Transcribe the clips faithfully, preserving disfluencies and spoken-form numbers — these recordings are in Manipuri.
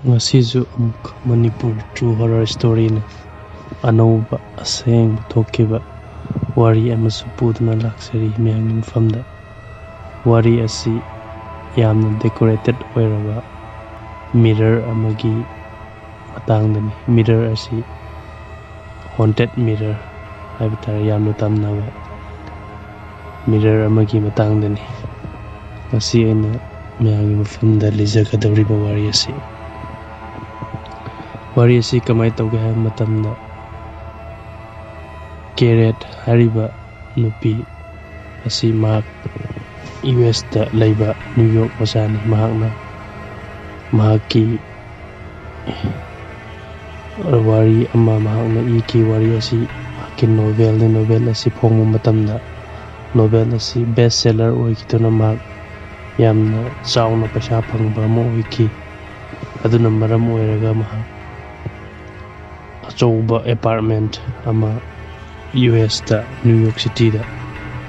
ꯉꯁꯤꯁꯨ ꯑꯃꯨꯛ ꯃꯅꯤꯄꯨꯔ True Horror Storyꯅ ꯑꯅꯧꯕ ꯑꯁꯦꯡꯕ ꯊꯣꯛꯈꯤꯕ ꯋꯥꯔꯤ ꯑꯃꯁꯨ ꯄꯨꯗꯨꯅ ꯂꯥꯛꯆꯔꯤ ꯃꯌꯥꯝꯒꯤ ꯃꯐꯝꯗ꯫ ꯋꯥꯔꯤ ꯑꯁꯤ ꯌꯥꯝꯅ decorated ꯑꯣꯏꯔꯕ mirror ꯑꯃꯒꯤ ꯃꯇꯥꯡꯗꯅꯤ꯫ Mirror ꯑꯁꯤ haunted mirror ꯍꯥꯏꯕ ꯇꯥꯔꯦ, ꯌꯥꯝꯅ ꯇꯝꯅꯕ mirror ꯑꯃꯒꯤ ꯃꯇꯥꯡꯗꯅꯤ ꯉꯁꯤ ꯑꯩꯅ ꯃꯌꯥꯝꯒꯤ ꯃꯐꯝꯗ ꯂꯤꯖꯒꯗꯧꯔꯤꯕ ꯋꯥꯔꯤ ꯑꯁꯤ꯫ ꯋꯥꯔꯤ ꯑꯁꯤ ꯀꯃꯥꯏꯅ ꯇꯧꯒꯦ ꯍꯥꯏꯕ ꯃꯇꯝꯗ, ꯀꯦꯔꯦꯠ ꯍꯥꯏꯔꯤꯕ ꯅꯨꯄꯤ ꯑꯁꯤ ꯃꯍꯥꯛ ꯌꯨ ꯑꯦꯁꯇ ꯂꯩꯕ ꯅ꯭ꯌꯨ ꯌꯣꯔꯛ ꯃꯆꯥꯅꯤ꯫ ꯃꯍꯥꯛꯅ ꯃꯍꯥꯛꯀꯤ ꯋꯥꯔꯤ ꯑꯃ ꯃꯍꯥꯛꯅ ꯏꯈꯤ꯫ ꯋꯥꯔꯤ ꯑꯁꯤ ꯃꯍꯥꯛꯀꯤ novelꯅꯤ꯫ Novel ꯑꯁꯤ ꯐꯣꯡꯕ ꯃꯇꯝꯗ novel ꯑꯁꯤ best seller ꯑꯣꯏꯈꯤꯗꯨꯅ ꯃꯍꯥꯛ ꯌꯥꯝꯅ ꯆꯥꯎꯅ ꯄꯩꯁꯥ ꯐꯪꯕ ꯑꯃ ꯑꯣꯏꯈꯤ꯫ ꯑꯗꯨꯅ ꯃꯔꯝ ꯑꯣꯏꯔꯒ ꯃꯍꯥꯛ ꯑꯆꯧꯕ apartment ꯑꯃ ꯌꯨ ꯑꯦꯁꯇ ꯅ꯭ꯌꯨ ꯌꯣꯔꯛ ꯁꯤꯇꯤꯗ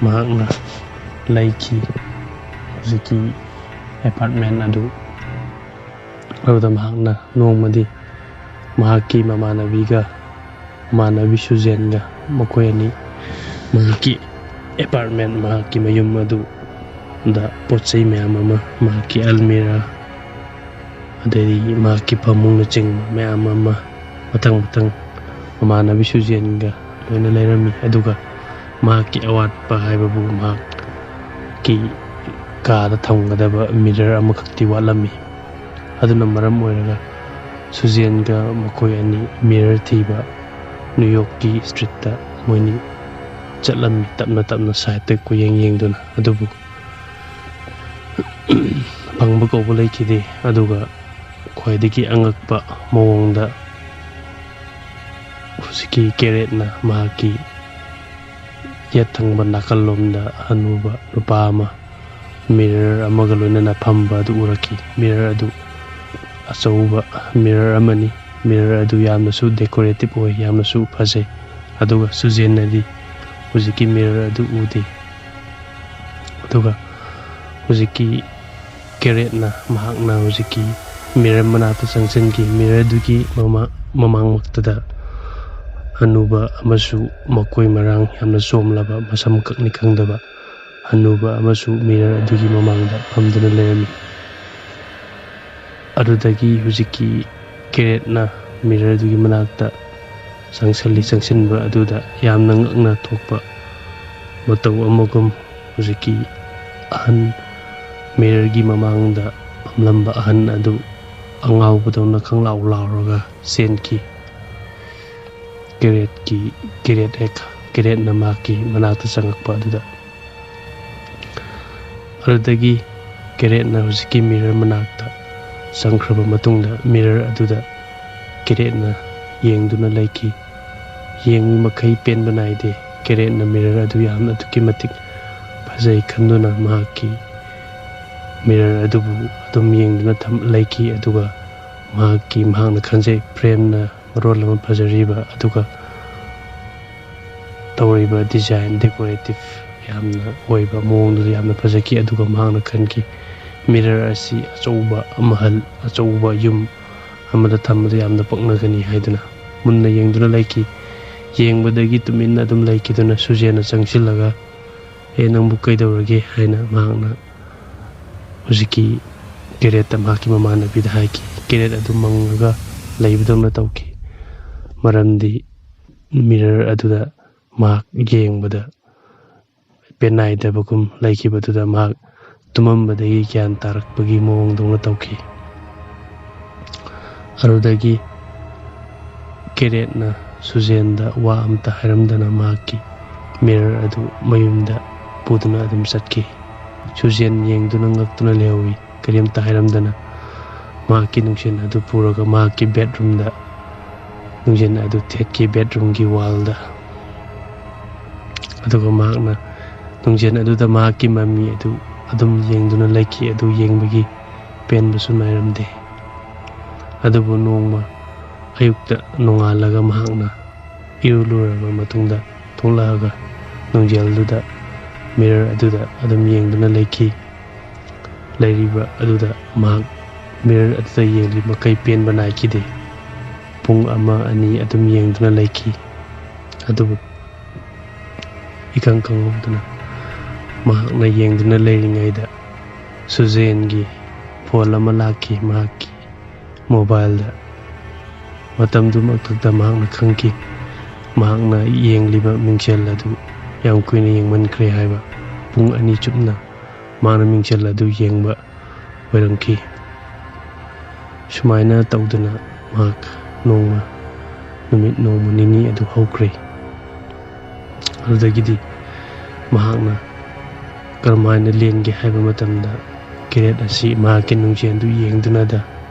ꯃꯍꯥꯛꯅ ꯂꯩꯈꯤ꯫ ꯍꯧꯖꯤꯛꯀꯤ apartment ꯑꯗꯨ, ꯑꯗꯨꯗ ꯃꯍꯥꯛꯅ ꯅꯣꯡꯃꯗꯤ ꯃꯍꯥꯛꯀꯤ ꯃꯃꯥꯟꯅꯕꯤꯒ, ꯃꯃꯥꯟꯅꯕꯤ ꯁꯨꯖꯦꯟꯒ, ꯃꯈꯣꯏ ꯑꯅꯤ ꯃꯍꯥꯛꯀꯤ apartment, ꯃꯍꯥꯛꯀꯤ ꯃꯌꯨꯝ ꯑꯗꯨꯗ ꯄꯣꯠ ꯆꯩ ꯃꯌꯥꯝ ꯑꯃ, ꯃꯍꯥꯛꯀꯤ almirah, ꯑꯗꯩꯗꯤ ꯃꯍꯥꯛꯀꯤ ꯐꯃꯨꯡꯅꯆꯤꯡꯕ ꯃꯌꯥꯝ ꯑꯃ ꯃꯊꯪ ꯃꯊꯪ ꯃꯃꯥꯟꯅꯕꯤ ꯁꯨꯖꯦꯟꯒ ꯂꯣꯏꯅ ꯂꯩꯔꯝꯃꯤ꯫ ꯑꯗꯨꯒ ꯃꯍꯥꯛꯀꯤ ꯑꯋꯥꯠꯄ ꯍꯥꯏꯕꯕꯨ ꯃꯍꯥꯛꯀꯤ ꯀꯥꯗ ꯊꯝꯒꯗꯕ mirror ꯑꯃꯈꯛꯇꯤ ꯋꯥꯠꯂꯝꯃꯤ꯫ ꯑꯗꯨꯅ ꯃꯔꯝ ꯑꯣꯏꯔꯒ ꯁꯨꯖꯦꯟꯒ ꯃꯈꯣꯏ ꯑꯅꯤ mirror ꯊꯤꯕ ꯅ꯭ꯌꯨ ꯌꯣꯔꯛꯀꯤ streetꯇ ꯃꯣꯏꯅꯤ ꯆꯠꯂꯝꯃꯤ, ꯇꯞꯅ ꯇꯞꯅ sideꯇ ꯀꯣꯏꯌꯦꯡ ꯌꯦꯡꯗꯨꯅ꯫ ꯑꯗꯨꯕꯨ ꯐꯪꯕ ꯀꯧꯕ ꯂꯩꯈꯤꯗꯦ꯫ ꯑꯗꯨꯒ ꯈ꯭ꯋꯥꯏꯗꯒꯤ ꯑꯉꯛꯄ ꯃꯑꯣꯡꯗ ꯍꯧꯖꯤꯛꯀꯤ ꯀꯦꯔꯦꯠꯅ ꯃꯍꯥꯛꯀꯤ ꯌꯦꯠ ꯊꯪꯕ ꯅꯥꯀꯜꯂꯣꯝꯗ ꯍꯅꯨꯕ ꯅꯨꯄꯥ ꯑꯃ mirror ꯑꯃꯒ ꯂꯣꯏꯅꯅ ꯐꯝꯕ ꯑꯗꯨ ꯎꯔꯛꯈꯤ꯫ Mirror ꯑꯗꯨ ꯑꯆꯧꯕ mirror ꯑꯃꯅꯤ꯫ Mirror ꯑꯗꯨ ꯌꯥꯝꯅꯁꯨ decorative ꯑꯣꯏ, ꯌꯥꯝꯅꯁꯨ ꯐꯖꯩ꯫ ꯑꯗꯨꯒ ꯁꯨꯖꯦꯟꯅꯗꯤ ꯍꯧꯖꯤꯛꯀꯤ mirror ꯑꯗꯨ ꯎꯗꯦ꯫ ꯑꯗꯨꯒ ꯍꯧꯖꯤꯛꯀꯤ ꯀꯦꯔꯦꯠꯅ ꯃꯍꯥꯛꯅ ꯍꯧꯖꯤꯛꯀꯤ ꯃꯤꯔꯔ ꯃꯅꯥꯛꯇ ꯆꯪꯁꯤꯟꯈꯤ꯫ ꯃꯤꯔꯔꯗꯨꯒꯤ ꯃꯃꯥ-, ꯃꯃꯥꯡꯃꯛꯇꯗ ꯍꯅꯨꯕ ꯑꯃꯁꯨ ꯃꯀꯣꯏ ꯃꯔꯥꯡ ꯌꯥꯝꯅ ꯆꯣꯝꯂꯕ, ꯃꯁꯝ ꯀꯛꯅꯤ ꯈꯪꯗꯕ ꯍꯅꯨꯕ ꯑꯃꯁꯨ ꯃꯤꯔꯔ ꯑꯗꯨꯒꯤ ꯃꯃꯥꯡꯗ ꯐꯝꯗꯨꯅ ꯂꯩꯔꯝꯃꯤ꯫ ꯑꯗꯨꯗꯒꯤ ꯍꯧꯖꯤꯛꯀꯤ ꯀꯦꯔꯦꯠꯅ ꯃꯤꯔꯔꯗꯨꯒꯤ ꯃꯅꯥꯛꯇ ꯆꯪꯁꯤꯜꯂꯤ꯫ ꯆꯪꯁꯤꯟꯕ ꯑꯗꯨꯗ ꯌꯥꯝꯅ ꯉꯛꯅ ꯊꯣꯛꯄ ꯃꯇꯧ ꯑꯃꯒꯨꯝ ꯍꯧꯖꯤꯛꯀꯤ ꯑꯍꯟ, ꯃꯤꯔꯔꯒꯤ ꯃꯃꯥꯡꯗ ꯐꯝꯂꯝꯕ ꯑꯍꯟ ꯑꯗꯨ ꯑꯉꯥꯎꯕꯗꯧꯅ ꯈꯪꯂꯥꯎ ꯂꯥꯎꯔꯒ ꯆꯦꯟꯈꯤ꯫ ꯀꯦꯔꯦꯠꯀꯤ, ꯀꯦꯔꯦꯠ ꯍꯦꯛ, ꯀꯦꯔꯦꯠꯅ ꯃꯍꯥꯛꯀꯤ ꯃꯅꯥꯛꯇ ꯆꯪꯉꯛꯄ ꯑꯗꯨꯗ꯫ ꯑꯗꯨꯗꯒꯤ ꯀꯦꯔꯦꯠꯅ ꯍꯧꯖꯤꯛꯀꯤ ꯃꯤꯔꯔ ꯃꯅꯥꯛꯇ ꯆꯪꯈ꯭ꯔꯕ ꯃꯇꯨꯡꯗ, ꯃꯤꯔꯔ ꯑꯗꯨꯗ ꯀꯦꯔꯦꯠꯅ ꯌꯦꯡꯗꯨꯅ ꯂꯩꯈꯤ꯫ ꯌꯦꯡꯂꯤ ꯃꯈꯩ ꯄꯦꯟꯕ ꯅꯥꯏꯗꯦ꯫ ꯀꯦꯔꯦꯠꯅ ꯃꯤꯔꯔ ꯑꯗꯨ ꯌꯥꯝꯅ ꯑꯗꯨꯛꯀꯤ ꯃꯇꯤꯛ ꯐꯖꯩ ꯈꯟꯗꯨꯅ ꯃꯍꯥꯛꯀꯤ ꯃꯤꯔꯔ ꯑꯗꯨꯕꯨ ꯑꯗꯨꯝ ꯌꯦꯡꯗꯨꯅ ꯊꯝ-, ꯂꯩꯈꯤ꯫ ꯑꯗꯨꯒ ꯃꯍꯥꯛꯀꯤ, ꯃꯍꯥꯛꯅ ꯈꯟꯖꯩ, ꯐ꯭ꯔꯦꯝꯅ ꯃꯔꯣꯜ ꯑꯃ ꯐꯖꯔꯤꯕ, ꯑꯗꯨꯒ ꯇꯧꯔꯤꯕ ꯗꯤꯖꯥꯏꯟ, ꯗꯦꯀꯣꯔꯦꯇꯤꯞ ꯌꯥꯝꯅ ꯑꯣꯏꯕ ꯃꯑꯣꯡꯗꯨꯗ ꯌꯥꯝꯅ ꯐꯖꯈꯤ꯫ ꯑꯗꯨꯒ ꯃꯍꯥꯛꯅ ꯈꯟꯈꯤ, "ꯃꯤꯔꯔ ꯑꯁꯤ ꯑꯆꯧꯕ ꯃꯍꯜ, ꯑꯆꯧꯕ ꯌꯨꯝ ꯑꯃꯗ ꯊꯝꯕꯗ ꯌꯥꯝꯅ ꯄꯛꯅꯒꯅꯤ" ꯍꯥꯏꯗꯨꯅ ꯃꯨꯟꯅ ꯌꯦꯡꯗꯨꯅ ꯂꯩꯈꯤ꯫ ꯌꯦꯡꯕꯗꯒꯤ ꯇꯨꯃꯤꯟꯅ ꯑꯗꯨꯝ ꯂꯩꯈꯤꯗꯨꯅ ꯁꯨꯖꯦꯟꯅ ꯆꯪꯁꯤꯜꯂꯒ, "ꯑꯦ, ꯅꯪꯕꯨ ꯀꯩꯗꯧꯔꯒꯦ?" ꯍꯥꯏꯅ ꯃꯍꯥꯛꯅ ꯍꯧꯖꯤꯛꯀꯤ ꯀꯦꯔꯦꯠꯇ, ꯃꯍꯥꯛꯀꯤ ꯃꯃꯥꯟꯅꯕꯤꯗ ꯍꯥꯏꯈꯤ꯫ ꯀꯦꯔꯦꯠ ꯑꯗꯨ ꯃꯪꯂꯒ ꯂꯩꯕꯗꯧꯅ ꯇꯧꯈꯤ꯫ ꯃꯔꯝꯗꯤ ꯃꯤꯔꯔ ꯑꯗꯨꯗ ꯃꯍꯥꯛ ꯌꯦꯡꯕꯗ ꯄꯦꯟꯅꯥꯏꯗꯕꯒꯨꯝ ꯂꯩꯈꯤꯕꯗꯨꯗ ꯃꯍꯥꯛ ꯇꯨꯝꯃꯝꯕꯗꯒꯤ ꯒ꯭ꯌꯥꯟ ꯇꯥꯔꯛꯄꯒꯤ ꯃꯑꯣꯡꯗꯧꯅ ꯇꯧꯈꯤ꯫ ꯑꯗꯨꯗꯒꯤ ꯀꯦꯔꯦꯠꯅ ꯁꯨꯖꯦꯟꯗ ꯋꯥ ꯑꯃꯇ ꯍꯥꯏꯔꯝꯗꯅ ꯃꯍꯥꯛꯀꯤ ꯃꯤꯔꯔ ꯑꯗꯨ ꯃꯌꯨꯝꯗ ꯄꯨꯗꯨꯅ ꯑꯗꯨꯝ ꯆꯠꯈꯤ꯫ ꯁꯨꯖꯦꯟ ꯌꯦꯡꯗꯨꯅ ꯉꯛꯇꯨꯅ ꯂꯩꯍꯧꯏ꯫ ꯀꯔꯤꯝꯇ ꯍꯥꯏꯔꯝꯗꯅ ꯃꯍꯥꯛꯀꯤ ꯅꯨꯡꯖꯦꯜ ꯑꯗꯨ ꯄꯨꯔꯒ ꯃꯍꯥꯛꯀꯤ ꯕꯦꯠꯔꯨꯝꯗ ꯅꯨꯡꯖꯦꯜ ꯑꯗꯨ ꯊꯦꯠꯈꯤ, ꯕꯦꯠꯔꯨꯝꯒꯤ ꯋꯥꯜꯗ꯫ ꯑꯗꯨꯒ ꯃꯍꯥꯛꯅ ꯅꯨꯡꯖꯦꯜ ꯑꯗꯨꯗ ꯃꯍꯥꯛꯀꯤ ꯃꯃꯤ ꯑꯗꯨ ꯑꯗꯨꯝ ꯌꯦꯡꯗꯨꯅ ꯂꯩꯈꯤ꯫ ꯑꯗꯨ ꯌꯦꯡꯕꯒꯤ ꯄꯦꯟꯕꯁꯨ ꯅꯥꯏꯔꯝꯗꯦ꯫ ꯑꯗꯨꯕꯨ ꯅꯣꯡꯃ ꯑꯌꯨꯛꯇ ꯅꯣꯡꯉꯥꯜꯂꯒ ꯃꯍꯥꯛꯅ ꯏꯔꯨ ꯂꯨꯔꯕ ꯃꯇꯨꯡꯗ ꯊꯣꯛꯂꯛꯑꯒ ꯅꯨꯡꯖꯦꯜꯗꯨꯗ, ꯃꯤꯔꯔ ꯑꯗꯨꯗ ꯑꯗꯨꯝ ꯌꯦꯡꯗꯨꯅ ꯂꯩꯈꯤ꯫ ꯂꯩꯔꯤꯕ ꯑꯗꯨꯗ ꯃꯍꯥꯛ ꯃꯤꯔꯔ ꯑꯗꯨꯗ ꯌꯦꯡꯂꯤ ꯃꯈꯩ ꯄꯦꯟꯕ ꯅꯥꯏꯈꯤꯗꯦ꯫ ꯄꯨꯡ ꯑꯃ ꯑꯅꯤ ꯑꯗꯨꯝ ꯌꯦꯡꯗꯨꯅ ꯂꯩꯈꯤ꯫ ꯑꯗꯨꯕꯨ ꯏꯈꯪ ꯈꯪꯍꯧꯗꯅ ꯃꯍꯥꯛꯅ ꯌꯦꯡꯗꯨꯅ ꯂꯩꯔꯤꯉꯩꯗ ꯁꯨꯖꯦꯟꯒꯤ ꯐꯣꯟ ꯑꯃ ꯂꯥꯛꯈꯤ ꯃꯍꯥꯛꯀꯤ ꯃꯣꯕꯥꯏꯜꯗ꯫ ꯃꯇꯝꯗꯨꯃꯛꯇꯗ ꯃꯍꯥꯛꯅ ꯈꯪꯈꯤ, ꯃꯍꯥꯛꯅ ꯌꯦꯡꯂꯤꯕ ꯃꯤꯡꯁꯦꯜ ꯑꯗꯨ ꯌꯥꯝ ꯀꯨꯏꯅ ꯌꯦꯡꯃꯟꯈ꯭ꯔꯦ ꯍꯥꯏꯕ꯫ ꯄꯨꯡ ꯑꯅꯤ ꯆꯨꯞꯅ ꯃꯍꯥꯛꯅ ꯃꯤꯡꯁꯦꯜ ꯑꯗꯨ ꯌꯦꯡꯕ ꯑꯣꯏꯔꯝꯈꯤ꯫ ꯁꯨꯃꯥꯏꯅ ꯇꯧꯗꯅ ꯃꯍꯥꯛ ꯅꯣꯡꯃ, ꯅꯨꯃꯤꯠ ꯅꯣꯡꯃ ꯅꯤꯅꯤ ꯑꯗꯨ ꯍꯧꯈ꯭ꯔꯦ꯫ ꯑꯗꯨꯗꯒꯤꯗꯤ ꯃꯍꯥꯛꯅ ꯀꯔꯝꯍꯥꯏꯅ ꯂꯦꯟꯒꯦ ꯍꯥꯏꯕ ꯃꯇꯝꯗ, ꯀꯦꯔꯦꯠ ꯑꯁꯤ ꯃꯍꯥꯛꯀꯤ ꯅꯨꯡꯖꯦꯜꯗꯨ ꯌꯦꯡꯗꯨꯅꯗ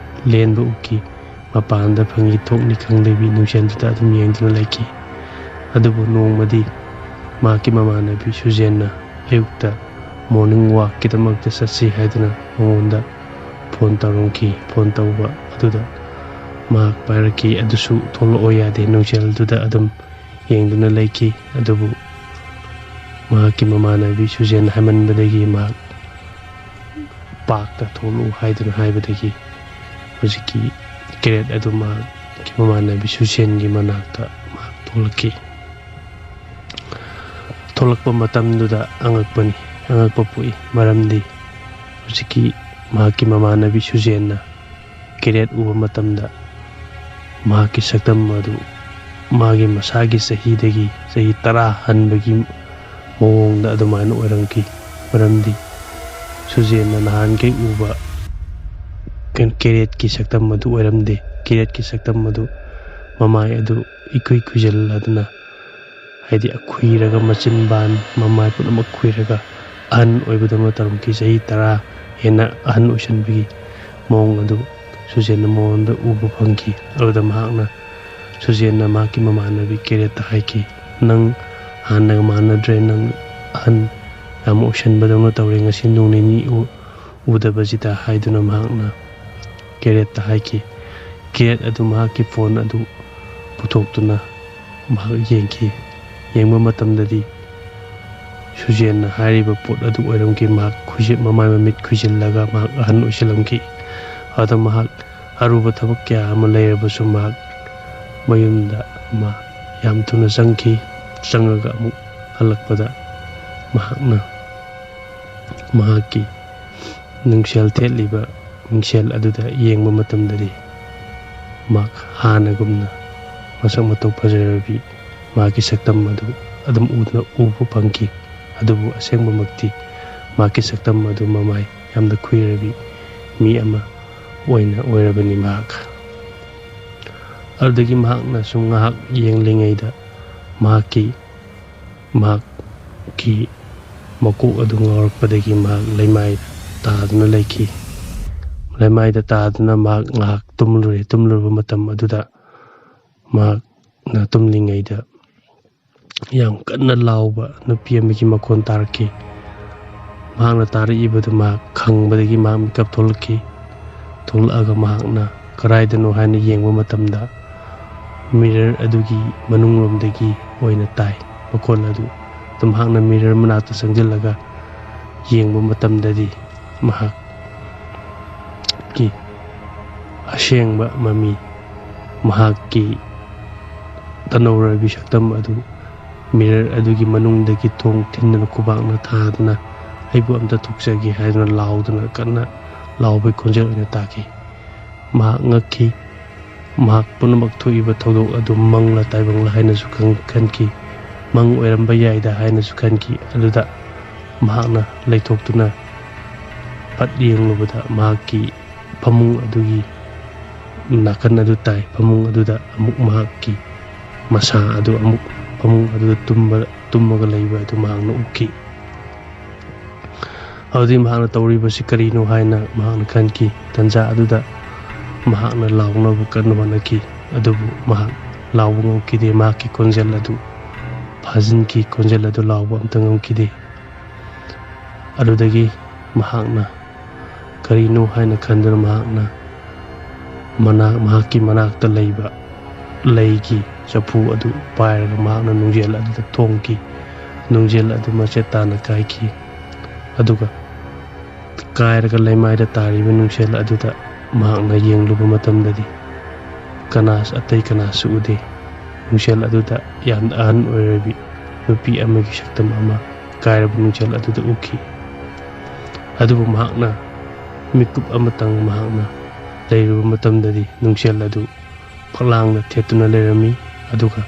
ꯂꯦꯟꯕ ꯎꯈꯤ꯫ ꯃꯄꯥꯟꯗ ꯐꯪꯉꯤ ꯊꯣꯛꯅꯤ ꯈꯪꯗꯕꯤ ꯅꯨꯡꯖꯦꯜꯗꯨꯗ ꯑꯗꯨꯝ ꯌꯦꯡꯗꯨꯅ ꯂꯩꯈꯤ꯫ ꯑꯗꯨꯕꯨ ꯅꯣꯡꯃꯗꯤ ꯃꯍꯥꯛꯀꯤ ꯃꯃꯥꯟꯅꯕꯤ ꯁꯨꯖꯦꯟꯅ ꯑꯌꯨꯛꯇ ꯃꯣꯔꯅꯤꯡ ꯋꯥꯛꯀꯤꯗꯃꯛꯇ ꯆꯠꯁꯤ ꯍꯥꯏꯗꯨꯅ ꯃꯉꯣꯟꯗ ꯐꯣꯟ ꯇꯧꯔꯝꯈꯤ꯫ ꯐꯣꯟ ꯇꯧꯕ ꯑꯗꯨꯗ ꯃꯍꯥꯛ ꯄꯥꯏꯔꯛꯈꯤ꯫ ꯑꯗꯨꯁꯨ ꯊꯣꯛꯂꯛꯑꯣ ꯌꯥꯗꯦ, ꯅꯨꯡꯖꯦꯜꯗꯨꯗ ꯑꯗꯨꯝ ꯌꯦꯡꯗꯨꯅ ꯂꯩꯈꯤ꯫ ꯑꯗꯨꯕꯨ ꯃꯍꯥꯛꯀꯤ ꯃꯃꯥꯟꯅꯕꯤ ꯁꯨꯖꯦꯟ ꯍꯥꯏꯃꯟꯕꯗꯒꯤ ꯃꯍꯥꯛ ꯄꯥꯛꯇ ꯊꯣꯛꯂꯛꯎ ꯍꯥꯏꯗꯨꯅ ꯍꯥꯏꯕꯗꯒꯤ ꯍꯧꯖꯤꯛꯀꯤ ꯀꯦꯔꯦꯠ ꯑꯗꯨ ꯃꯍꯥꯛꯀꯤ ꯃꯃꯥꯟꯅꯕꯤ ꯁꯨꯖꯦꯟꯒꯤ ꯃꯅꯥꯛꯇ ꯃꯍꯥꯛ ꯊꯣꯛꯂꯛꯈꯤ꯫ ꯊꯣꯛꯂꯛꯄ ꯃꯇꯝꯗꯨꯗ ꯑꯉꯛꯄꯅꯤ, ꯑꯉꯛꯄ ꯄꯣꯛꯏ꯫ ꯃꯔꯝꯗꯤ ꯍꯧꯖꯤꯛꯀꯤ ꯃꯍꯥꯛꯀꯤ ꯃꯃꯥꯟꯅꯕꯤ ꯁꯨꯖꯦꯟꯅ ꯀꯦꯔꯦꯠ ꯎꯕ ꯃꯇꯝꯗ ꯃꯍꯥꯛꯀꯤ ꯁꯛꯇꯝ ꯑꯗꯨ ꯃꯥꯒꯤ ꯃꯁꯥꯒꯤ ꯆꯍꯤꯗꯒꯤ ꯆꯍꯤ ꯇꯔꯥ ꯍꯟꯕꯒꯤ ꯃꯑꯣꯡꯗ ꯑꯗꯨꯃꯥꯏꯅ ꯑꯣꯏꯔꯝꯈꯤ꯫ ꯃꯔꯝꯗꯤ ꯁꯨꯖꯦꯟꯅ ꯅꯍꯥꯟꯈꯩ ꯎꯕ ꯀꯦꯔꯦꯠꯀꯤ ꯁꯛꯇꯝ ꯑꯗꯨ ꯑꯣꯏꯔꯝꯗꯦ꯫ ꯀꯦꯔꯦꯠꯀꯤ ꯁꯛꯇꯝ ꯑꯗꯨ ꯃꯃꯥꯏ ꯑꯗꯨ ꯏꯈꯨꯏ ꯈꯨꯏꯖꯤꯜꯂꯗꯨꯅ, ꯍꯥꯏꯗꯤ ꯑꯈꯨꯏꯔꯒ ꯃꯆꯤꯟꯕꯥꯟ ꯃꯃꯥꯏ ꯄꯨꯝꯅꯃꯛ ꯈꯨꯏꯔꯒ ꯑꯍꯟ ꯑꯣꯏꯕꯗꯧꯅ ꯇꯧꯔꯝꯈꯤ꯫ ꯆꯍꯤ ꯇꯔꯥ ꯍꯦꯟꯅ ꯑꯍꯟ ꯑꯣꯏꯁꯤꯟꯕꯒꯤ ꯃꯑꯣꯡ ꯑꯗꯨ ꯁꯨꯖꯦꯟꯅ ꯃꯉꯣꯟꯗ ꯎꯕ ꯐꯪꯈꯤ꯫ ꯑꯗꯨꯗ ꯃꯍꯥꯛꯅ, ꯁꯨꯖꯦꯟꯅ ꯃꯍꯥꯛꯀꯤ ꯃꯃꯥꯟꯅꯕꯤ ꯀꯦꯔꯦꯠꯇ ꯍꯥꯏꯈꯤ, "ꯅꯪ ꯍꯥꯟꯅꯒ ꯃꯥꯟꯅꯗ꯭ꯔꯦ, ꯅꯪ ꯑꯍꯟ ꯌꯥꯝ ꯑꯣꯏꯁꯤꯟꯕꯗꯧꯅ ꯇꯧꯔꯦ, ꯉꯁꯤ ꯅꯣꯡ ꯅꯤꯅꯤ ꯎ-, ꯎꯗꯕꯁꯤꯗ" ꯍꯥꯏꯗꯨꯅ ꯃꯍꯥꯛꯅ ꯀꯦꯔꯦꯠꯇ ꯍꯥꯏꯈꯤ꯫ ꯀꯦꯔꯦꯠ ꯑꯗꯨ ꯃꯍꯥꯛꯀꯤ ꯐꯣꯟ ꯑꯗꯨ ꯄꯨꯊꯣꯛꯇꯨꯅ ꯃꯍꯥꯛ ꯌꯦꯡꯈꯤ꯫ ꯌꯦꯡꯕ ꯃꯇꯝꯗꯗꯤ ꯁꯨꯖꯦꯟꯅ ꯍꯥꯏꯔꯤꯕ ꯄꯣꯠ ꯑꯗꯨ ꯑꯣꯏꯔꯝꯈꯤ꯫ ꯃꯍꯥꯛ ꯈꯨꯏꯖꯤꯟ-, ꯃꯃꯥꯏ ꯃꯃꯤꯠ ꯈꯨꯏꯖꯤꯜꯂꯒ ꯃꯍꯥꯛ ꯑꯍꯟ ꯑꯣꯏꯁꯤꯜꯂꯝꯈꯤ꯫ ꯑꯗ ꯃꯍꯥꯛ ꯑꯔꯨꯕ ꯊꯕꯛ ꯀꯌꯥ ꯑꯃ ꯂꯩꯔꯕꯁꯨ ꯃꯍꯥꯛ ꯃꯌꯨꯝꯗ ꯃꯥ ꯌꯥꯝ ꯊꯨꯅ ꯆꯪꯈꯤ꯫ ꯆꯪꯉꯒ ꯑꯃꯨꯛ ꯍꯜꯂꯛꯄꯗ ꯃꯍꯥꯛꯅ ꯃꯍꯥꯛꯀꯤ ꯅꯨꯡꯁꯦꯜ ꯊꯦꯠꯂꯤꯕ ꯃꯤꯡꯁꯦꯜ ꯑꯗꯨꯗ ꯌꯦꯡꯕ ꯃꯇꯝꯗꯗꯤ ꯃꯍꯥꯛ ꯍꯥꯟꯅꯒꯨꯝꯅ ꯃꯁꯛ ꯃꯇꯧ ꯐꯖꯔꯕꯤ ꯃꯍꯥꯛꯀꯤ ꯁꯛꯇꯝ ꯑꯗꯨ ꯑꯗꯨꯝ ꯎꯗꯨꯅ ꯎꯕ ꯐꯪꯈꯤ꯫ ꯑꯗꯨꯕꯨ ꯑꯁꯦꯡꯕꯃꯛꯇꯤ ꯃꯍꯥꯛꯀꯤ ꯁꯛꯇꯝ ꯑꯗꯨ ꯃꯃꯥꯏ ꯌꯥꯝꯅ ꯈꯨꯏꯔꯕꯤ ꯃꯤ ꯑꯃ ꯑꯣꯏꯅ ꯑꯣꯏꯔꯕꯅꯤ ꯃꯍꯥꯛ꯫ ꯑꯗꯨꯗꯒꯤ ꯃꯍꯥꯛꯅ ꯁꯨꯝ ꯉꯥꯏꯍꯥꯛ ꯌꯦꯡꯂꯤꯉꯩꯗ ꯃꯍꯥꯛꯀꯤ ꯃꯍꯥꯛꯀꯤ ꯃꯀꯣꯛ ꯑꯗꯨ ꯉꯥꯎꯔꯛꯄꯗꯒꯤ ꯃꯍꯥꯛ ꯂꯩꯃꯥꯏꯗ ꯇꯥꯗꯨꯅ ꯂꯩꯈꯤ꯫ ꯂꯩꯃꯥꯏꯗ ꯇꯥꯗꯨꯅ ꯃꯍꯥꯛ ꯉꯥꯏꯍꯥꯛ ꯇꯨꯝꯂꯨꯔꯦ꯫ ꯇꯨꯝꯂꯨꯔꯕ ꯃꯇꯝ ꯑꯗꯨꯗ ꯃꯍꯥꯛꯅ ꯇꯨꯝꯂꯤꯉꯩꯗ ꯌꯥꯝ ꯀꯟꯅ ꯂꯥꯎꯕ ꯅꯨꯄꯤ ꯑꯃꯒꯤ ꯃꯈꯣꯟ ꯇꯥꯔꯛꯈꯤ꯫ ꯃꯍꯥꯛꯅ ꯇꯥꯔꯛꯏꯕꯗꯨ ꯃꯍꯥꯛ ꯈꯪꯕꯗꯒꯤ ꯃꯍꯥꯛ ꯃꯤꯀꯞ ꯊꯣꯛꯂꯛꯈꯤ꯫ ꯊꯣꯛꯂꯛꯑꯒ ꯃꯍꯥꯛꯅ ꯀꯗꯥꯏꯗꯅꯣ ꯍꯥꯏꯅ ꯌꯦꯡꯕ ꯃꯇꯝꯗ ꯃꯤꯔꯔ ꯑꯗꯨꯒꯤ ꯃꯅꯨꯡꯂꯣꯝꯗꯒꯤ ꯑꯣꯏꯅ ꯇꯥꯏ ꯃꯈꯣꯜ ꯑꯗꯨ꯫ ꯑꯗꯨ ꯃꯍꯥꯛꯅ ꯃꯤꯔꯔ ꯃꯅꯥꯛꯇ ꯆꯪꯁꯤꯜꯂꯒ ꯌꯦꯡꯕ ꯃꯇꯝꯗꯗꯤ ꯃꯍꯥꯛꯀꯤ ꯑꯁꯦꯡꯕ ꯃꯃꯤ, ꯃꯍꯥꯛꯀꯤ ꯇꯅꯧꯔꯕꯤ ꯁꯛꯇꯝ ꯑꯗꯨ ꯃꯤꯔꯔ ꯑꯗꯨꯒꯤ ꯃꯅꯨꯡꯗꯒꯤ ꯊꯣꯡ ꯊꯤꯟꯗꯨꯅ ꯈꯨꯕꯥꯛꯅ ꯊꯥꯗꯨꯅ "ꯑꯩꯕꯨ ꯑꯝꯇ ꯊꯣꯛꯆꯒꯦ" ꯍꯥꯏꯗꯨꯅ ꯂꯥꯎꯗꯨꯅ ꯀꯟꯅ ꯂꯥꯎꯕꯒꯤ ꯈꯣꯟꯖꯦꯜ ꯑꯣꯏꯅ ꯇꯥꯈꯤ꯫ ꯃꯍꯥꯛ ꯉꯛꯈꯤ꯫ ꯃꯍꯥꯛ ꯄꯨꯝꯅꯃꯛ ꯊꯣꯛꯏꯕ ꯊꯧꯗꯣꯛ ꯑꯗꯨ ꯃꯪꯂꯥ ꯇꯥꯏꯕꯪꯂꯥ ꯍꯥꯏꯅꯁꯨ ꯈꯪ-, ꯈꯟꯈꯤ꯫ ꯃꯪ ꯑꯣꯏꯔꯝꯕ ꯌꯥꯏꯗ ꯍꯥꯏꯅꯁꯨ ꯈꯟꯈꯤ꯫ ꯑꯗꯨꯗ ꯃꯍꯥꯛꯅ ꯂꯩꯊꯣꯛꯇꯨꯅ ꯐꯠ ꯌꯦꯡꯂꯨꯕꯗ ꯃꯍꯥꯛꯀꯤ ꯐꯃꯨꯡ ꯑꯗꯨꯒꯤ ꯅꯥꯀꯟ ꯑꯗꯨ ꯇꯥꯏ꯫ ꯐꯃꯨꯡ ꯑꯗꯨꯗ ꯑꯃꯨꯛ ꯃꯍꯥꯛꯀꯤ ꯃꯁꯥ ꯑꯗꯨ ꯑꯃꯨꯛ ꯐꯃꯨꯡ ꯑꯗꯨꯗ ꯇꯨꯝꯕ, ꯇꯨꯝꯃꯒ ꯂꯩꯕ ꯑꯗꯨ ꯃꯍꯥꯛꯅ ꯎꯈꯤ꯫ ꯑꯗꯨꯗꯤ ꯃꯍꯥꯛꯅ ꯇꯧꯔꯤꯕꯁꯤ ꯀꯔꯤꯅꯣ ꯍꯥꯏꯅ ꯃꯍꯥꯛꯅ ꯈꯟꯈꯤ꯫ ꯇꯟꯖꯥ ꯑꯗꯨꯗ ꯃꯍꯥꯛꯅ ꯂꯥꯎꯅꯕ ꯀꯟꯅ ꯍꯣꯠꯅꯈꯤ, ꯑꯗꯨꯕꯨ ꯃꯍꯥꯛ ꯂꯥꯎꯕ ꯉꯝꯈꯤꯗꯦ꯫ ꯃꯍꯥꯛꯀꯤ ꯈꯣꯟꯖꯦꯜ ꯑꯗꯨ ꯐꯥꯖꯤꯟꯈꯤ, ꯈꯣꯟꯖꯦꯜ ꯑꯗꯨ ꯂꯥꯎꯕ ꯑꯝꯇ ꯉꯝꯈꯤꯗꯦ꯫ ꯑꯗꯨꯗꯒꯤ ꯃꯍꯥꯛꯅ ꯀꯔꯤꯅꯣ ꯍꯥꯏꯅ ꯈꯟꯗꯨꯅ ꯃꯍꯥꯛꯅ ꯃꯅꯥꯛ, ꯃꯍꯥꯛꯀꯤ ꯃꯅꯥꯛꯇ ꯂꯩꯕ ꯂꯩꯒꯤ ꯆꯐꯨ ꯑꯗꯨ ꯄꯥꯏꯔꯒ ꯃꯍꯥꯛꯅ ꯅꯨꯡꯖꯦꯜ ꯑꯗꯨꯗ ꯊꯣꯝꯈꯤ꯫ ꯅꯨꯡꯖꯦꯜ ꯑꯗꯨ ꯃꯆꯦꯠ ꯇꯥꯅ ꯀꯥꯏꯈꯤ꯫ ꯑꯗꯨꯒ ꯀꯥꯏꯔꯒ ꯂꯩꯃꯥꯏꯗ ꯇꯥꯔꯤꯕ ꯅꯨꯡꯖꯦꯜ ꯑꯗꯨꯗ ꯃꯍꯥꯛꯅ ꯌꯦꯡꯂꯨꯕ ꯃꯇꯝꯗꯗꯤ ꯀꯅꯥ, ꯑꯇꯩ ꯀꯅꯥꯁꯨ ꯎꯗꯦ꯫ ꯅꯨꯡꯁꯦꯜ ꯑꯗꯨꯗ ꯌꯥꯝꯅ ꯑꯍꯟ ꯑꯣꯏꯔꯕꯤ ꯅꯨꯄꯤ ꯑꯃꯒꯤ ꯁꯛꯇꯝ ꯑꯃ ꯀꯥꯏꯔꯕ ꯅꯨꯡꯁꯦꯜ ꯑꯗꯨꯗ ꯎꯈꯤ꯫ ꯑꯗꯨꯕꯨ ꯃꯍꯥꯛꯅ ꯃꯤꯀꯨꯞ ꯑꯃꯇꯪ ꯃꯍꯥꯛꯅ ꯂꯩꯔꯨꯕ ꯃꯇꯝꯗꯗꯤ ꯅꯨꯡꯁꯦꯜ ꯑꯗꯨ ꯐꯛꯂꯥꯡꯗ ꯊꯦꯠꯇꯨꯅ ꯂꯩꯔꯝꯃꯤ꯫ ꯑꯗꯨꯒ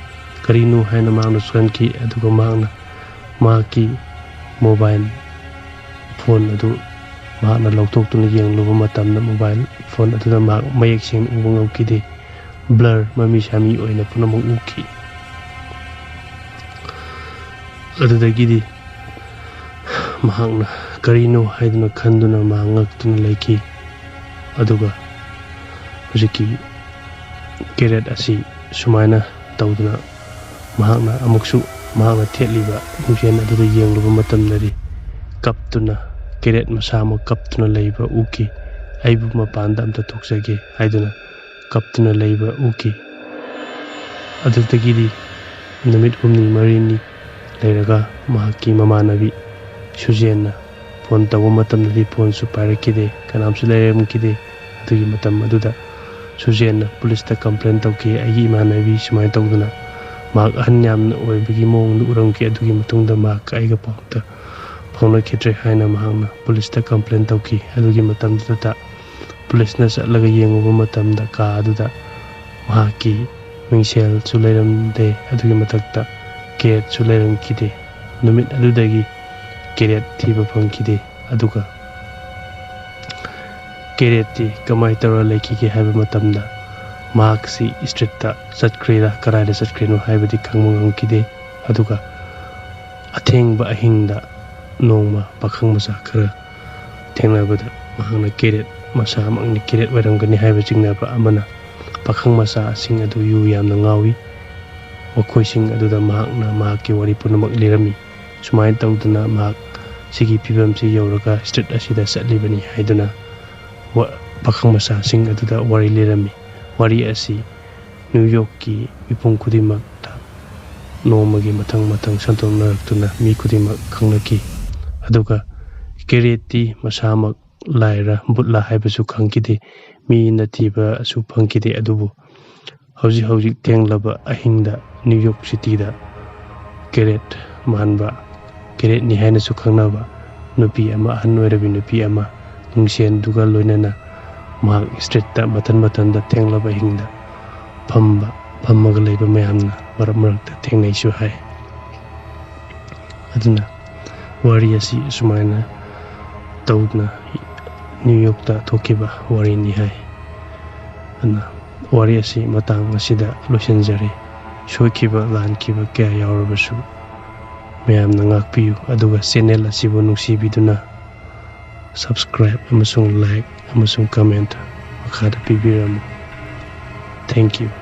ꯀꯔꯤꯅꯣ ꯍꯥꯏꯅ ꯃꯍꯥꯛꯅ ꯁꯣꯟꯈꯤ꯫ ꯑꯗꯨꯒ ꯃꯍꯥꯛꯅ ꯃꯍꯥꯛꯀꯤ ꯃꯣꯕꯥꯏꯜ ꯐꯣꯟ ꯑꯗꯨ ꯃꯍꯥꯛꯅ ꯂꯧꯊꯣꯛꯇꯨꯅ ꯌꯦꯡꯂꯨꯕ ꯃꯇꯝꯗ, ꯃꯣꯕꯥꯏꯜ ꯐꯣꯟ ꯑꯗꯨꯗ ꯃꯍꯥꯛ ꯃꯌꯦꯛ ꯁꯦꯡꯅ ꯎꯕ ꯉꯝꯈꯤꯗꯦ꯫ ꯕ꯭ꯂꯔ, ꯃꯃꯤ ꯁꯥꯃꯤ ꯑꯣꯏꯅ ꯄꯨꯝꯅꯃꯛ ꯎꯈꯤ꯫ ꯑꯗꯨꯗꯒꯤꯗꯤ ꯃꯍꯥꯛꯅ ꯀꯔꯤꯅꯣ ꯍꯥꯏꯗꯨꯅ ꯈꯟꯗꯨꯅ ꯃꯍꯥꯛ ꯉꯛꯇꯨꯅ ꯂꯩꯈꯤ꯫ ꯑꯗꯨꯒ ꯍꯧꯖꯤꯛꯀꯤ ꯀꯦꯔꯦꯠ ꯑꯁꯤ ꯁꯨꯃꯥꯏꯅ ꯇꯧꯗꯨꯅ ꯃꯍꯥꯛꯅ ꯑꯃꯨꯛꯁꯨ ꯃꯍꯥꯛꯅ ꯊꯦꯠꯂꯤꯕ ꯅꯨꯡꯁꯦꯜ ꯑꯗꯨꯗ ꯌꯦꯡꯂꯨꯕ ꯃꯇꯝꯗꯗꯤ ꯀꯞꯇꯨꯅ, ꯀꯦꯔꯦꯠ ꯃꯁꯥꯃꯛ ꯀꯞꯇꯨꯅ ꯂꯩꯕ ꯎꯈꯤ꯫ "ꯑꯩꯕꯨ ꯃꯄꯥꯟꯗ ꯑꯝꯇ ꯊꯣꯛꯆꯒꯦ" ꯍꯥꯏꯗꯨꯅ ꯀꯞꯇꯨꯅ ꯂꯩꯕ ꯎꯈꯤ꯫ ꯑꯗꯨꯗꯒꯤꯗꯤ ꯅꯨꯃꯤꯠ ꯍꯨꯝꯅꯤ ꯃꯔꯤꯅꯤ ꯂꯩꯔꯒ ꯃꯍꯥꯛꯀꯤ ꯃꯃꯥꯟꯅꯕꯤ ꯁꯨꯖꯦꯟꯅ ꯐꯣꯟ ꯇꯧꯕ ꯃꯇꯝꯗꯗꯤ ꯐꯣꯟꯁꯨ ꯄꯥꯏꯔꯛꯈꯤꯗꯦ, ꯀꯅꯥꯝꯁꯨ ꯂꯩꯔꯝꯈꯤꯗꯦ꯫ ꯑꯗꯨꯒꯤ ꯃꯇꯝ ꯑꯗꯨꯗ ꯁꯨꯖꯦꯟꯅ ꯄꯨꯂꯤꯁꯇ ꯀꯝꯄ꯭ꯂꯦꯟ ꯇꯧꯈꯤ, "ꯑꯩꯒꯤ ꯏꯃꯥꯟꯅꯕꯤ ꯁꯨꯃꯥꯏꯅ ꯇꯧꯗꯅ ꯃꯍꯥꯛ ꯑꯍꯟ ꯌꯥꯝꯅ ꯑꯣꯏꯕꯒꯤ ꯃꯑꯣꯡꯗ ꯎꯔꯝꯈꯤ, ꯑꯗꯨꯒꯤ ꯃꯇꯨꯡꯗ ꯃꯍꯥꯛꯀ ꯑꯩꯒ ꯄꯥꯎ ꯑꯝꯇ ꯐꯥꯎꯅꯈꯤꯗ꯭ꯔꯦ" ꯍꯥꯏꯅ ꯃꯍꯥꯛꯅ ꯄꯨꯂꯤꯁꯇ ꯀꯝꯄ꯭ꯂꯦꯟ ꯇꯧꯈꯤ꯫ ꯑꯗꯨꯒꯤ ꯃꯇꯝꯗꯨꯗ ꯄꯨꯂꯤꯁꯅ ꯆꯠꯂꯒ ꯌꯦꯡꯉꯨꯕ ꯃꯇꯝꯗ ꯀꯥ ꯑꯗꯨꯗ ꯃꯍꯥꯛꯀꯤ ꯃꯤꯡꯁꯦꯜꯁꯨ ꯂꯩꯔꯝꯗꯦ, ꯑꯗꯨꯒꯤ ꯃꯊꯛꯇ ꯀꯦꯔꯦꯠꯁꯨ ꯂꯩꯔꯝꯈꯤꯗꯦ꯫ ꯅꯨꯃꯤꯠ ꯑꯗꯨꯗꯒꯤ ꯀꯦꯔꯦꯠ ꯊꯤꯕ ꯐꯪꯈꯤꯗꯦ꯫ ꯑꯗꯨꯒ ꯀꯦꯔꯦꯠꯇꯤ ꯀꯃꯥꯏꯅ ꯇꯧꯔ ꯂꯩꯈꯤꯒꯦ ꯍꯥꯏꯕ ꯃꯇꯝꯗ, ꯃꯍꯥꯛꯁꯤ ꯁ꯭ꯇ꯭ꯔꯤꯠꯇ ꯆꯠꯈ꯭ꯔꯤꯔꯥ ꯀꯗꯥꯏꯗ ꯆꯠꯈ꯭ꯔꯤꯅꯣ ꯍꯥꯏꯕꯗꯤ ꯈꯪꯕ ꯉꯝꯈꯤꯗꯦ꯫ ꯑꯗꯨꯒ ꯑꯊꯦꯡꯕ ꯑꯍꯤꯡꯗ ꯅꯣꯡꯃ ꯄꯥꯈꯪ ꯃꯆꯥ ꯈꯔ ꯊꯦꯡꯅꯕꯗ, ꯃꯍꯥꯛꯅ ꯀꯦꯔꯦꯠ ꯃꯁꯥꯃꯛꯅꯤ, ꯀꯦꯔꯦꯠ ꯑꯣꯏꯔꯝꯒꯅꯤ ꯍꯥꯏꯕ ꯆꯤꯡꯅꯕ ꯑꯃꯅ ꯄꯥꯈꯪ ꯃꯆꯥꯁꯤꯡ ꯑꯗꯨ ꯌꯨ ꯌꯥꯝꯅ ꯉꯥꯎꯏ꯫ ꯃꯈꯣꯏꯁꯤꯡ ꯑꯗꯨꯗ ꯃꯍꯥꯛꯅ ꯃꯍꯥꯛꯀꯤ ꯋꯥꯔꯤ ꯄꯨꯝꯅꯃꯛ ꯂꯤꯔꯝꯃꯤ꯫ ꯁꯨꯃꯥꯏꯅ ꯇꯧꯗꯅ ꯃꯍꯥꯛ ꯁꯤꯒꯤ ꯐꯤꯕꯝꯁꯤ ꯌꯧꯔꯒ ꯁ꯭ꯇ꯭ꯔꯤꯠ ꯑꯁꯤꯗ ꯆꯠꯂꯤꯕꯅꯤ ꯍꯥꯏꯗꯨꯅ ꯋꯥ-, ꯄꯥꯈꯪ ꯃꯆꯥꯁꯤꯡ ꯑꯗꯨꯗ ꯋꯥꯔꯤ ꯂꯤꯔꯝꯃꯤ꯫ ꯋꯥꯔꯤ ꯑꯁꯤ ꯅ꯭ꯌꯨ ꯌꯣꯔꯛꯀꯤ ꯃꯤꯄꯨꯝ ꯈꯨꯗꯤꯡꯃꯛꯇ ꯅꯣꯡꯃꯒꯤ ꯃꯊꯪ ꯃꯊꯪ ꯁꯟꯗꯣꯛꯅꯔꯛꯇꯨꯅ ꯃꯤ ꯈꯨꯗꯤꯡꯃꯛ ꯈꯪꯅꯈꯤ꯫ ꯑꯗꯨꯒ ꯀꯦꯔꯦꯠꯇꯤ ꯃꯁꯥꯃꯛ ꯂꯥꯏꯔ ꯕꯨꯠꯂ ꯍꯥꯏꯕꯁꯨ ꯈꯪꯈꯤꯗꯦ, ꯃꯤꯅ ꯊꯤꯕꯁꯨ ꯐꯪꯈꯤꯗꯦ꯫ ꯑꯗꯨꯕꯨ ꯍꯧꯖꯤꯛ ꯍꯧꯖꯤꯛ ꯊꯦꯡꯂꯕ ꯑꯍꯤꯡꯗ ꯅ꯭ꯌꯨ ꯌꯣꯔꯛ ꯁꯤꯇꯤꯗ ꯀꯦꯔꯦꯠ ꯃꯥꯟꯕ, ꯀꯦꯔꯦꯠꯅꯤ ꯍꯥꯏꯅꯁꯨ ꯈꯪꯅꯕ ꯅꯨꯄꯤ ꯑꯃ, ꯑꯍꯟ ꯑꯣꯏꯔꯕꯤ ꯅꯨꯄꯤ ꯑꯃ ꯅꯨꯡꯁꯦꯟꯗꯨꯒ ꯂꯣꯏꯅꯅ ꯃꯍꯥꯛ ꯁ꯭ꯇ꯭ꯔꯤꯠꯇ ꯃꯊꯟ ꯃꯊꯟꯗ ꯊꯦꯡꯂꯕ ꯑꯍꯤꯡꯗ ꯐꯝꯕ, ꯐꯝꯃꯒ ꯂꯩꯕ ꯃꯌꯥꯝꯅ ꯃꯔꯛ ꯃꯔꯛꯇ ꯊꯦꯡꯅꯩꯁꯨ ꯍꯥꯏ꯫ ꯑꯗꯨꯅ ꯋꯥꯔꯤ ꯑꯁꯤ ꯑꯁꯨꯃꯥꯏꯅ ꯇꯧꯗꯅ ꯅ꯭ꯌꯨ ꯌꯣꯔꯛꯇ ꯊꯣꯛꯈꯤꯕ ꯋꯥꯔꯤꯅꯤ ꯍꯥꯏ꯫ ꯑꯗꯨꯅ ꯋꯥꯔꯤ ꯑꯁꯤ ꯃꯇꯥꯡ ꯑꯁꯤꯗ ꯂꯣꯏꯁꯤꯟꯖꯔꯦ꯫ ꯁꯣꯏꯈꯤꯕ ꯂꯥꯟꯈꯤꯕ ꯀꯌꯥ ꯌꯥꯎꯔꯕꯁꯨ ꯃꯌꯥꯝꯅ ꯉꯥꯛꯄꯤꯌꯨ, ꯑꯗꯨꯒ ꯆꯦꯅꯦꯜ ꯑꯁꯤꯕꯨ ꯅꯨꯡꯁꯤꯕꯤꯗꯨꯅ subscribe ꯑꯃꯁꯨꯡ like ꯑꯃꯁꯨꯡ comment ꯃꯈꯥꯗ ꯄꯤꯕꯤꯔꯝꯃꯨ꯫ Thank you꯫